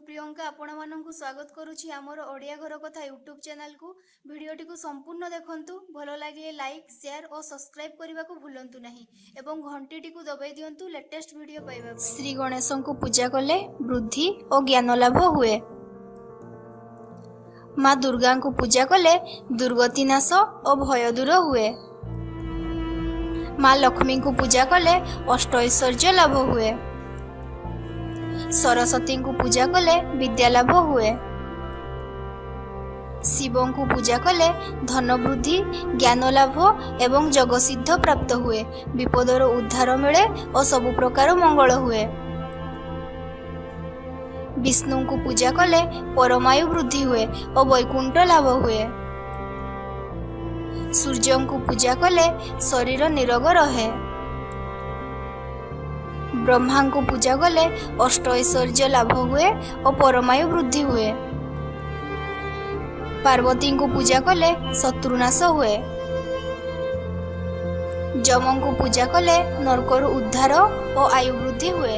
ପ୍ରିୟଙ୍କା ଆପଣମାନଙ୍କୁ ସ୍ୱାଗତ କରୁଛି ଆମର ଓଡ଼ିଆ ଘର କଥା ୟୁଟ୍ୟୁବ୍ ଚ୍ୟାନେଲକୁ। ଭିଡ଼ିଓଟିକୁ ସମ୍ପୂର୍ଣ୍ଣ ଦେଖନ୍ତୁ। ଭଲ ଲାଗିଲେ ଲାଇକ୍, ସେୟାର ଓ ସବସ୍କ୍ରାଇବ୍ କରିବାକୁ ଭୁଲନ୍ତୁ ନାହିଁ ଏବଂ ଘଣ୍ଟିଟିକୁ ଦବାଇ ଦିଅନ୍ତୁ ଲେଟେଷ୍ଟ ଭିଡ଼ିଓ ପାଇବା ପାଇଁ। ଶ୍ରୀ ଗଣେଶଙ୍କୁ ପୂଜା କଲେ ବୃଦ୍ଧି ଓ ଜ୍ଞାନ ଲାଭ ହୁଏ। ମା ଦୁର୍ଗାଙ୍କୁ ପୂଜା କଲେ ଦୁର୍ଗତି ନାଶ ଓ ଭୟ ଦୂର ହୁଏ। ମା ଲକ୍ଷ୍ମୀଙ୍କୁ ପୂଜା କଲେ ଅଷ୍ଟ ଐଶ୍ୱର୍ଯ୍ୟ ଲାଭ ହୁଏ। ସରସ୍ୱତୀଙ୍କୁ ପୂଜା କଲେ ବିଦ୍ୟା ଲାଭ ହୁଏ। ଶିବଙ୍କୁ ପୂଜା କଲେ ଧନ ବୃଦ୍ଧି, ଜ୍ଞାନ ଲାଭ ଏବଂ ଯୋଗସିଦ୍ଧି ପ୍ରାପ୍ତ ହୁଏ। ବିପଦରୁ ଉଦ୍ଧାର ମିଳେ ଓ ସବୁ ପ୍ରକାର ମଙ୍ଗଳ ହୁଏ। ବିଷ୍ଣୁଙ୍କୁ ପୂଜା କଲେ ପରମାୟୁ ବୃଦ୍ଧି ହୁଏ ଓ ବୈକୁଣ୍ଠ ଲାଭ ହୁଏ। ସୂର୍ଯ୍ୟଙ୍କୁ ପୂଜା କଲେ ଶରୀର ନିରୋଗ ରହେ। ବ୍ରହ୍ମାଙ୍କୁ ପୂଜା କଲେ ଅଷ୍ଟ ଐଶ୍ୱର୍ଯ୍ୟ ଲାଭ ହୁଏ ଓ ପରମାୟୁ ବୃଦ୍ଧି ହୁଏ। ପାର୍ବତୀଙ୍କୁ ପୂଜା କଲେ ଶତ୍ରୁନାଶ ହୁଏ। ଯମଙ୍କୁ ପୂଜା କଲେ ନର୍କରୁ ଉଦ୍ଧାର ଓ ଆୟୁ ବୃଦ୍ଧି ହୁଏ।